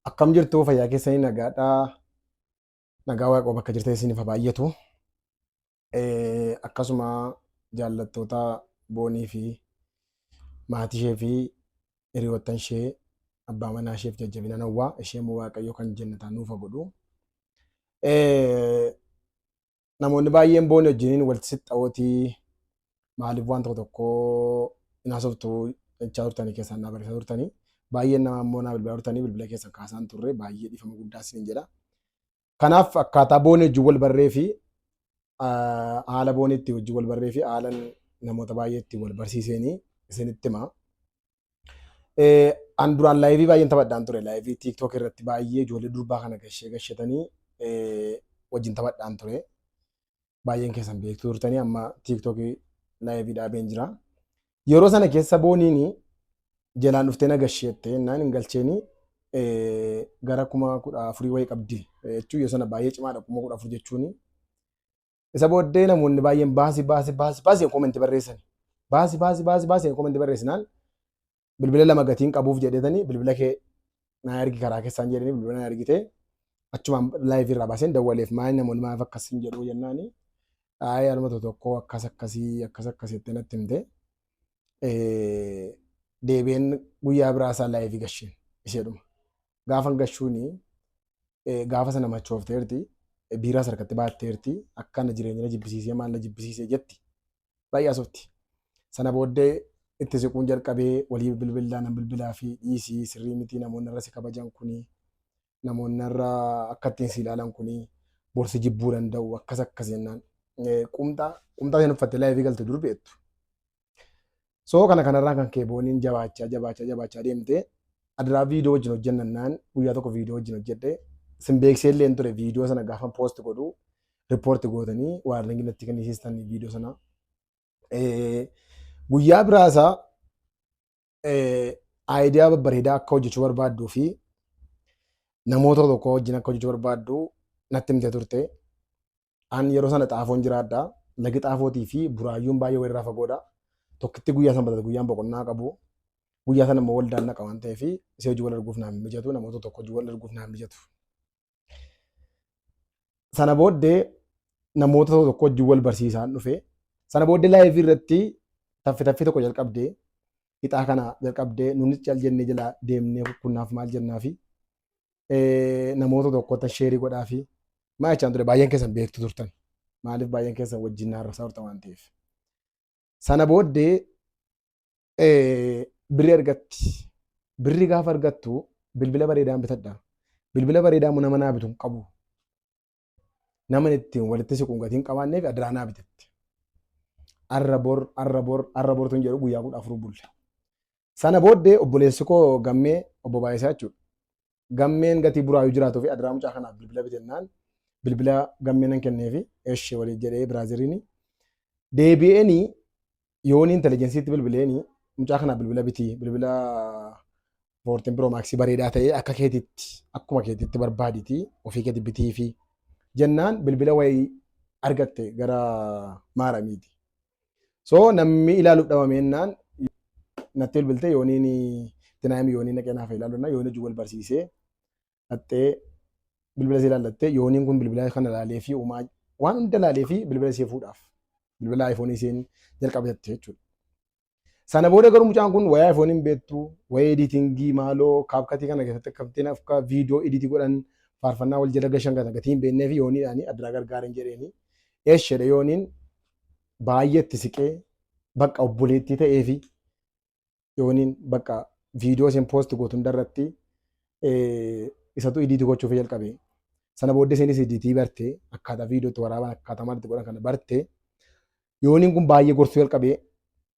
Akkam jirtu fayyaa keessanii nagaadhaa. Nagaa waaqoo bakka jirtan isiniif haa baay'atu. Akkasuma jaallattoota Boonii fi maatii ishee fi hiriyoottan ishee abbaa manaa isheef jajjabina hawwaa. Ishee immoo Waaqayyo kan jennataa nuuf haa godhu. Namoonni baay'een Boonii wajjiniin walitti sixxa'ootii maaliif waan tokko tokko hin haasoftu jechaa turtanii keessaan naa barreessaa turtanii. Baay'een namaa immoo naa bilbilaa turtanii bilbila keessan kaasaan turre baay'ee dhiifama guddaa isiniin jedha. Kanaaf akkaataa Boonii wajjin wal barree fi haala Boonii itti wajjin wal barree fi haala namoota baay'ee itti wal barsiiseenii isinitti hima. An duraan laayivii baay'een taphadhaan ture. Laayivii TikTok irratti baay'ee ijoollee durbaa kana gashee gashatanii wajjin taphadhaan ture. Baay'een keessan beektuu turtanii amma TikTok laayivii dhaabeen jira. Yeroo sana keessa Booniin jalaan dhuftee na gasheette jennaan hin galcheenii gara 14,000 wayii qabdi jechuun yeroo sana baay'ee cimaadha 14,000 jechuun. Isa booddee namoonni baay'een baasi baasi baasi baasi koomenti barreessan. Baasi baasi baasi baasi koomenti barreessinaan bilbila lama gatiin qabuuf jedhetanii bilbila kee naa ergi karaa keessaan jedhanii bilbila naa ergitee achumaan laayivii irraa baaseen dawwaleef maali namoonni maaf akkas hin jedhuu jennaani. Ayi anuma tokko akkas akkasii akkas akkasii jettee natti himte. Deebi'een guyyaa biraa isaa laayivii gasheen isheedhuma. Gaafan gashuuni gaafa sana machoofteerti biiraas harkatti baatteerti akka na jireenya na jibbisiisee maal na jibbisiisee jetti baay'ee haasofti. Sana booddee itti siquun jalqabee walii bilbilaa nan bilbilaa fi dhiisii sirrii miti namoonni irra si kabajan kuni namoonni irra akka ittiin si ilaalan kuni borsi jibbuu danda'u akkas akkas jennaan qumxaa qumxaa isheen uffattee laayivii galte dur beektu. So kana kanarraa kan ka'e Booniin jabaachaa jabaachaa jabaachaa deemte adiraa viidiyoo wajjin hojjennannaan guyyaa tokko viidiyoo wajjin hojjedhe sin beeksisee illee ture viidiyoo sana gaafa poost godhu riippoorti gootanii waarningii natti kennisiistan viidiyoo sana. Guyyaa biraasaa aayidiyaa babbareedaa akka hojjechuu barbaadduu fi namoota tokko wajjin akka hojjechuu barbaaddu natti himtee turte. An yeroo sana xaafoon jiraadha. Lagi xaafootii fi buraayyuun baay'ee walirraa fagoodha. Tokkitti guyyaa sanbata guyyaan boqonnaa qabu. Guyyaa sana immoo waldaan naqa waan ta'eef isee hojii wal arguuf naan mijatu namoota tokko hojii wal arguuf naan mijatu. Sana booddee namoota tokko tokko wajjin wal barsiisaan dhufe. Sana booddee laayivii irratti taffi taffii tokko jalqabdee ixaa kana jalqabdee nunis cal jennee jala deemnee kukkunnaaf maal jennaafi namoota tokkotti sheerii godhaafi maal jechaan ture baay'een keessan beektu turtan. Maaliif baay'een keessan wajjin na arrabsaa turtan waan ta'eef. Sana booddee birri argatti. Birri gaafa argattu bilbila bareedaan bitadha. Bilbila bareedaa immoo nama naa bitu hin qabu. Nama ittiin walitti siquun gatii hin qabaanneef adiraa naa bitetti. Arra bor arra bor arra bor tun jedhu guyyaa 14 bulle. Sana booddee obboleessi koo Gammee obbo Baay'isaa jechuudha. Gammeen gatii buraayyuu jiraatuu fi adiraa mucaa kanaaf bilbila bitennaan bilbila Gammee nan kenneefi eshee waliin jedhee biraaziriini. Deebi'eenii yoonii intelijensiitti bilbileeni mucaa kanaaf bilbila bitii bilbila 14 Pro Max bareedaa ta'ee akka keetitti akkuma keetitti barbaaditi ofii keeti bitii fi jennaan bilbila wayii argatte gara maaramiiti. So namni ilaaluuf dhabameenaan natti bilbilte yooniin tinaayim yoonii naqee naaf ilaalu na yoonii wajjin wal barsiisee dhaxxee bilbila isii ilaallattee yooniin kun bilbila kana ilaalee fi uumaa waan hunda ilaalee fi bilbila ishee fuudhaaf bilbila iPhone isheen jalqaba jette jechuudha. Sana booda garuu mucaan kun waa'ee iPhone hin beektu, waa'ee editingii maaloo kaapkatii kana keessatti akkamittiin akka viidiyoo editii godhan faarfannaa wal jala gashan kana gatii hin beeknee fi yooniidhaan addaa gargaaran jedheeni. Eesheedha yooniin baay'ee itti siqee bakka obboleettii ta'ee fi yooniin bakka viidiyoo isheen poost gootu hundarratti isatu idiitii gochuuf jalqabe. Sana booddee isheenis idiitii barte akkaataa viidiyootti waraaban akkaataa maalitti godhan kana barte. Yooniin kun baay'ee gorsuu jalqabe.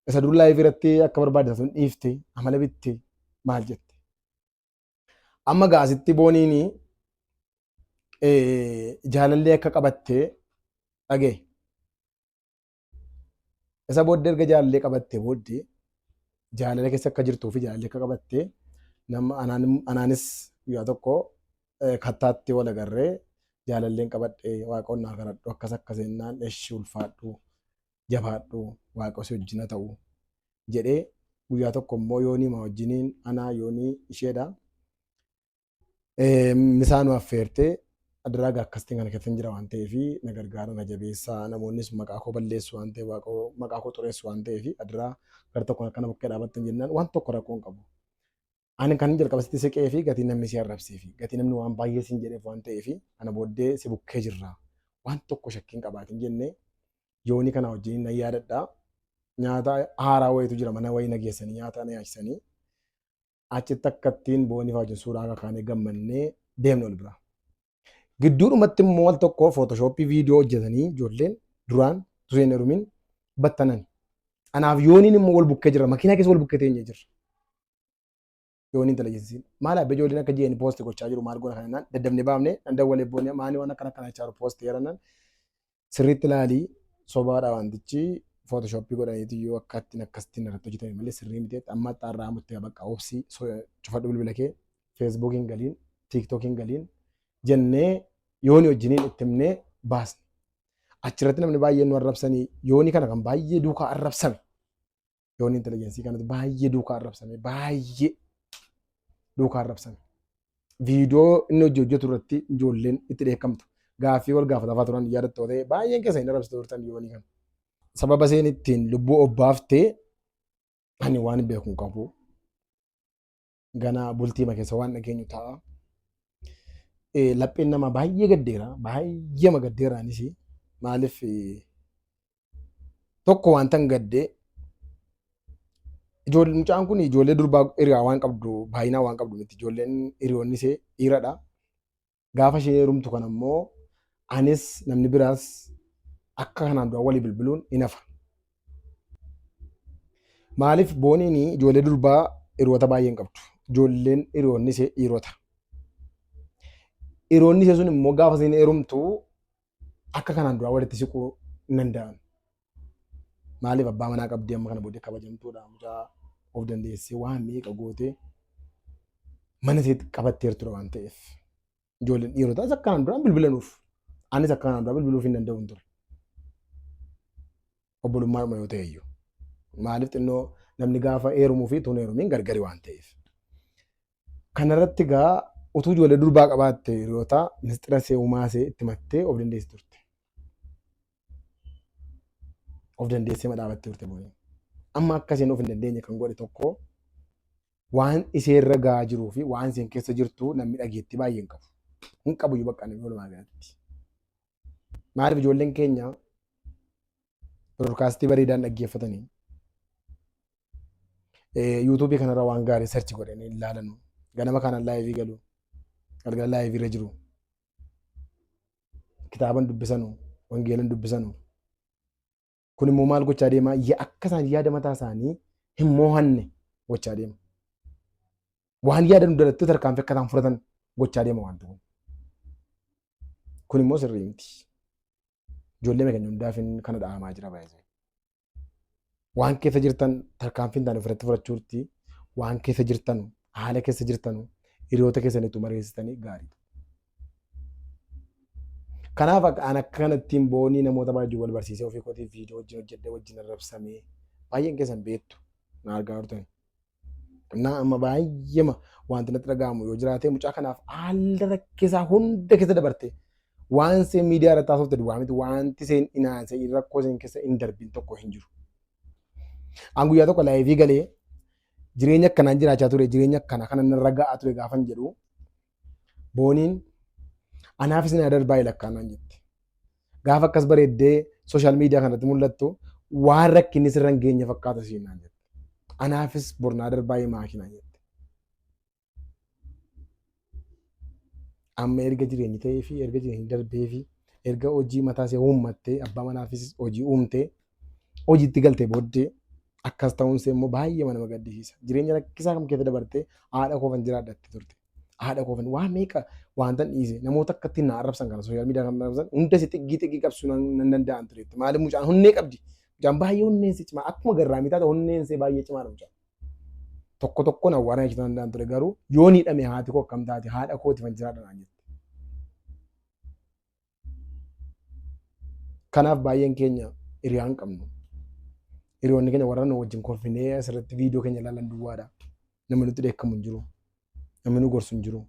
Isa dur laayivii irratti akka barbaadde sun dhiifte amala bitte maal jette. Amma gaasitti booniin jaalallee akka qabatte dhagaye. Isa booddee erga jaalallee qabattee booddee jaalala keessa akka jirtuu fi jaalallee akka qabattee nama anaanis guyyaa tokko kattaatti wal agarree jaalalleen qabadhe waaqoon naa kadhadhu akkas akkas jennaan eshi ulfaadhu jabaadhu waaqa si wajjin haa ta'u jedhee guyyaa tokko immoo yoonii ma wajjiniin anaa yoonii isheedha. Misaa nu affeertee adaraa egaa akkasitiin kana keessan jira waan ta'eef na gargaara na jabeessaa namoonnis maqaa koo balleessu waan ta'eef waaqoo maqaa koo xureessu waan ta'eef adaraa gara tokkoon akkana bukkee dhaabattan jennaan waan tokko rakkoo hin qabu. Ani kan jalqaba sitti siqee fi gatii namni si arrabsee fi gatii namni waan baay'ee siin jedheef waan ta'eef kana booddee si bukkee jirra waan tokko shakkii hin qabaatin jennee yoonii kana wajjin nan yaadadha. Nyaata haaraa wayiitu jira mana wayii na geessanii nyaata na nyaachisanii achitti akka ittiin boonii fa'aa wajjin suuraa kakaanee gammannee deemne ol bira. Gidduudhumatti immoo al tokko footooshooppii viidiyoo hojjetanii ijoolleen duraan utuu hin heerumin battanan. Anaaf yooniin immoo wal bukkee jira makiinaa keessa wal bukkee teenyee jirra. Yooniin intala jessisiin maal abbe ijoolleen akka jeeni poosti gochaa jiru maal goona kana jennaan daddafnee baafne nan dawwalee boonee maanii waan akkana akkana jechaa jiru poosti yerannan sirriitti ilaalii sobaadha wantichi footooshooppii godhaniitu yoo akka ittiin akkasittiin irratti hojjetame malee sirrii miti amma xaarraa muttee bakka obsii cufadhu bilbila kee feesbuukiin galiin tiiktookiin galiin jennee yooni wajjiniin itti himnee baasne. Achirratti namni baay'een nu arrabsanii yooni kana kan baay'ee duukaa arrabsame yooni intelligensii kanatti baay'ee duukaa arrabsame baay'ee duukaa arrabsame. Viidiyoo inni hojii hojjetu irratti ijoolleen itti dheekkamtu gaaffii wal gaafatafaa turan yaadattoo ta'e baay'een keessa hin arrabsitu turtan yoonii kana. Sababa isheen ittiin lubbuu obbaaftee ani waan beeku hin qabu. Ganaa bultiima keessa waan dhageenyu ta'a. Lapheen namaa baay'ee gaddeera. Baay'eema gaddeera anis. Maaliif tokko wanta hin gaddee ijoollee mucaan kun ijoollee durbaa hiriyaa waan qabdu baay'inaan waan qabdu miti. Ijoolleen hiriyoonni ishee dhiiradha. Gaafa isheen heerumtu kana immoo anis namni biraas akka kanaan dura walii bilbiluun hin hafa. Maaliif booniin ijoollee durbaa hiriyoota baay'ee hin qabdu. Ijoolleen hiriyoonni ishee dhiirota. Hiriyoonni ishee sun immoo gaafa isheen heerumtu akka kanaan duraa walitti siquu hin danda'an. Maaliif abbaa manaa qabdii amma kana booddee kabajamtuudha mucaa of dandeessee waan meeqa gootee mana isheetti qabatteertudha waan ta'eef. Ijoolleen dhiirotaas akka kanaan duraan bilbilanuuf. Anis akka kanaan duraa bilbiluuf hin danda'u ture. Obbolummaadhuma yoo ta'e iyyuu. Maaliif xinnoo namni gaafa heerumuu fi tun heerumiin gargari waan ta'eef. Kanarratti egaa utuu ijoollee durbaa qabaatte hiriyoota mistira see uumaa see itti mattee of dandeessi turte. Of dandeessee madhaabattee turte boonii. Amma akka isheen of hin dandeenye kan godhe tokko waan isheerra gahaa jiruu fi waan isheen keessa jirtu namni dhageettii baay'ee hin qabu. Hin qabu iyyuu bakka namni walumaa galatti. Maaliif ijoolleen keenya biroodkaastii bareedaan dhaggeeffatanii yuutuubii kanarra waan gaarii sarchi godhanii ilaalanu. Ganama kana laayivii galu. Galgala laayivii irra jiru. Kitaaban dubbisanu. Wangeelan dubbisanu. Kun immoo maal gochaa deema? Akka isaan yaada mataa isaanii hin moohanne gochaa deema. Waan yaadan hundarratti tarkaanfii akka isaan fudhatan gochaa deema wanti kun. Kun immoo sirrii miti. Ijoollee keenya hundaaf kana dha'amaa jira baay'ee. Waan keessa jirtan tarkaanfii hin taane ofirratti fudhachuutti waan keessa jirtan haala keessa jirtan hiriyoota keessanitti mareessitanii gaariidha. Kanaaf an akka kanattiin boonii namoota baay'ee wal barsiisee ofii kootiif viidiyoo wajjin hojjedhee wajjin arrabsamee baay'een keessan beektu na argaa turtan. Naa amma baay'eema wanti natti dhaga'amu yoo jiraate mucaa kanaaf haala rakkisaa hunda keessa dabarte waan seen miidiyaa irratti haasofte duwwaa miti wanti seen inaanse rakkoo seen keessa hin darbin tokko hin jiru. An guyyaa tokko laayivii galee jireenya akkanaan jiraachaa ture jireenya akkana kana narra ga'aa ture gaafan jedhu booniin anaafis na darbaa lakkaanaan jette. Gaafa akkas bareeddee sooshaal miidiyaa kanatti mul'attu waan rakkinni sirra hin geenye fakkaata siin naan jette. Anaafis bornaa darbaa maakinaa jette. Amma erga jireenyi ta'ee fi erga jireenyi darbee fi erga hojii mataa ishee uummattee abbaa manaafis hojii uumtee hojiitti galtee booddee akkas ta'uun ishee immoo baay'ee nama gaddisiisa. Jireenya rakkisaa kam keessa dabartee haadha koofan jiraadhatte turte. Haadha koofan waa meeqa waantan dhiise namoota akka ittiin na arrabsan kana sooshaal miidiyaa kan arrabsan hunda si xiggii xiggii qabsuu nan danda'an tureetti. Maaliif mucaan honnee qabdi. Mucaan baay'ee honneen si cimaa akkuma garraamii taate honneen see baay'ee cimaadha mucaan. Tokko tokkoon awwaara jechuu danda'an ture garuu yoon hidhame haati koo akkam taate haadha kootiifan jiraadha naan jette. Kanaaf baay'een keenya hiriyaa hin qabnu. Hiriyoonni keenya warra nu wajjin kolfinee asirratti viidiyoo keenya ilaalan duwwaadha. Namni nutti dheekkamu hin jiru. Namni nu gorsu hin jiru.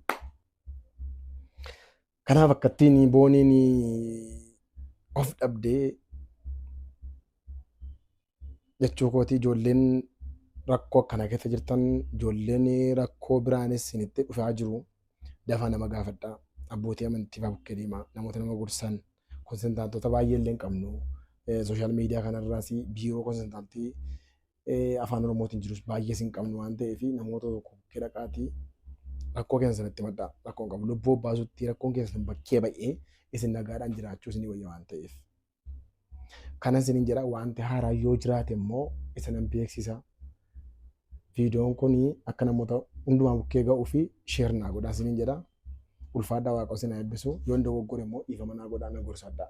Kanaaf akkattiin Booniin of dhabdee jechuu kooti. Ijoolleen rakkoo akkanaa keessa jirtan, ijoolleen rakkoo biraanis isinitti dhufaa jiru, dafaa nama gaafadhaa. Abbootii amantii fa'aa bukkee deemaa, namoota nama gorsan, consultantota baay'ee illee hin qabnu. Social media kanarraas biiroo consultantii afaan Oromootiin jirus baay'ees hin qabnu waan ta'eef, namoota tokko bukkee dhaqaatii rakkoo keessan sanatti maddaa. Rakkoon qabu lubbuu baasutti rakkoon keessan bakkee ba'ee isin nagaadhaan jiraachuu isinii wayya waan ta'eef. Kana isinin jedha. Wanti haaraa yoo jiraate immoo isa nan beeksisa. Viidiyoon kun akka namoota hundumaa bukkee ga'uu fi share naa godhaa isinin jedha. Ulfaadhaa, Waaqa isin haa eebbisu. Yoon dogoggore immoo dhiifama naa godhaa, na gorsadhaa.